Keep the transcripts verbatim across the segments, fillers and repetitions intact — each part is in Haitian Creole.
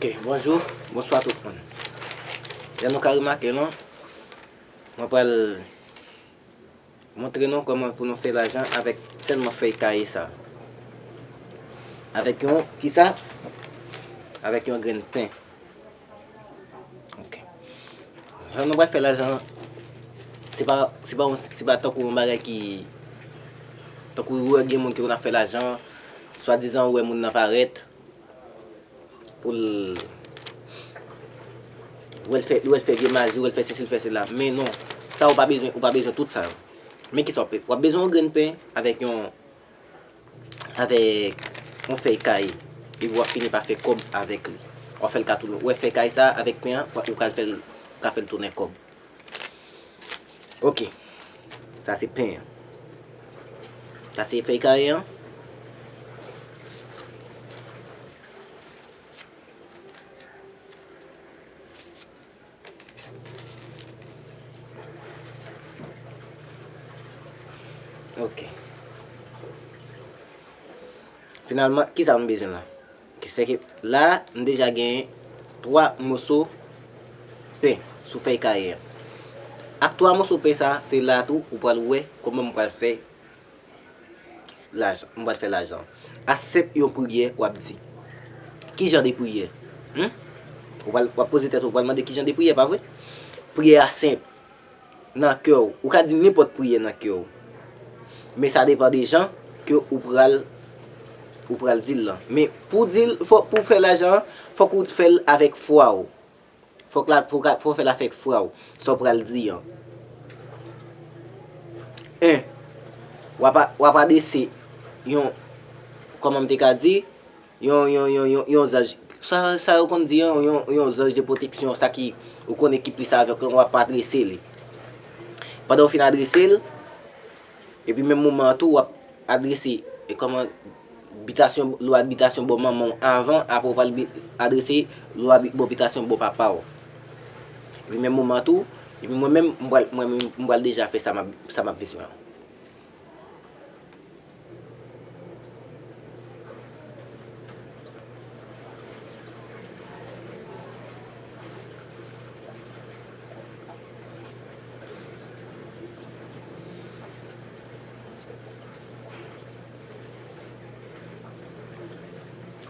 Ok, bonjou, bonswa tout moun. Jan nou ka remake non, mwen pral montre nou kòman pou nou fè lajan avèk sèlman fèy kaye sa. Avèk yon, kisa? Avèk yon grenn pen. Ok. Jan nou pral fè lajan, se pa, se pa, yon- se pa tankou yon bagay ki, tankou ou wè gen moun ki konn ap fè lajan, swadizan ou wè moun nan parèt, pou l, ou wè l fè, ou wè l fè vye maji, ou wè l fè sesi, l fè sela. Men non, sa ou pa bezwen, ou pa bezwen tout sa yo. Men kisa w pe, w ap bezwen yon grenn pen avèk yon, avèk yon fèy kaye. Epi w ap fini pa fè kòb avèk li. W ap fè l ka tounen. Ou wè fèy kaye sa avèk pen an, ou ka fè l, ou ka fè l tounen kòb. Ok. Sa se pen an. Sa se fèy kaye an. Ok. Finalman, kisa m bezwen la? Ki se ke la, m deja gen twa moso pen sou fèy kaye an. Ak twa moso pen sa, se la tou ou pral wè kòman m pral fè lajan, m pral fè lajan. A senp yon priyè w ap di. Ki jan de priyè? Hmm? Ou pral, w ap poze tèt ou, ou pral mande ki jan de priyè, pa vre? Priyè a senp. Nan kè w. Ou ka di nenpòt priyè nan kè w. Men sa depann de jan ke ou pral, ou pral di l lan. Men pou di l, fò, pou fè lajan an, fòk ou fè l avèk fwa w. Fòk la, fòk, fòk fè l avèk fwa w. Sa w pral di an. En, w ap, w ap adrese yon, kòman m te ka di, yon, yon, yon, yon, yon zanj. Sa, sa yo konn di an, yon, yon zanj de pwoteksyon, sa ki ou konnen ki plis avèk lan, w ap adrese li. Pandan w fin adrese l, epi menm moman an tou, w ap adrese, e kòman, bitasyon, lwa bitasyon bò manman w avan, apre w pral bi- adrese lwa bi- bò bitasyon bò papa w. Epi menm moman an tou, epi mwen menm, m pral, mwen menm, m pral deja fè sa m ap, sa m ap bezwen an.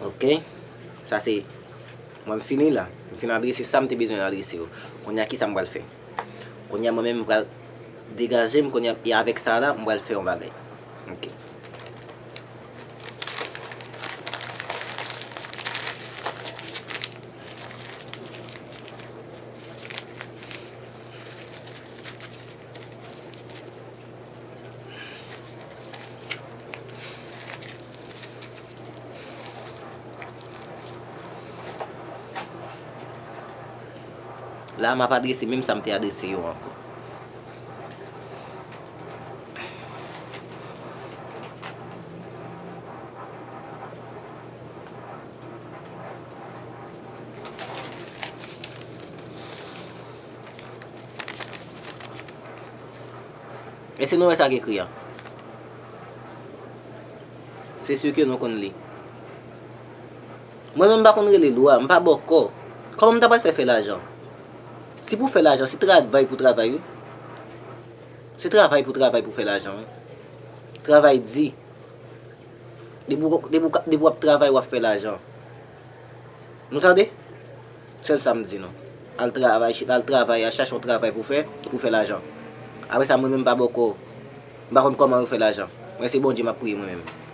Ok. Sa se, mwen m fini la. M fin adrese sa m te bezwen adrese yo. Kounye a, kisa m pral fè? Kounye a, mwen menm, m pral degaje m. Kounye a, e avèk sa la, m pral fè yon bagay. Ok. La, m ap adrese menm sa m te adrese yo ankò. Èske nou wè sa k ekri a? Se si ke nou konn li. Mwen menm, m pa konn rele lwa, m pa bòkò. Kòman m ta pral fè fè lajan? Si pou fè lajan, se travay pou travay, wi. Se travay pou travay pou fè lajan, wi. Travay di. Depi w, depi w, depi w ap travay, w ap fè lajan. Nou tande? Sèl sa m di nou. Al travay, al travay, al chache yon travay pou fè, pou fè lajan. Apre sa, mwen menm, m pa bòkò. M pa konn kòman yo fè lajan. Mwen, se Bondye m ap priye mwen menm.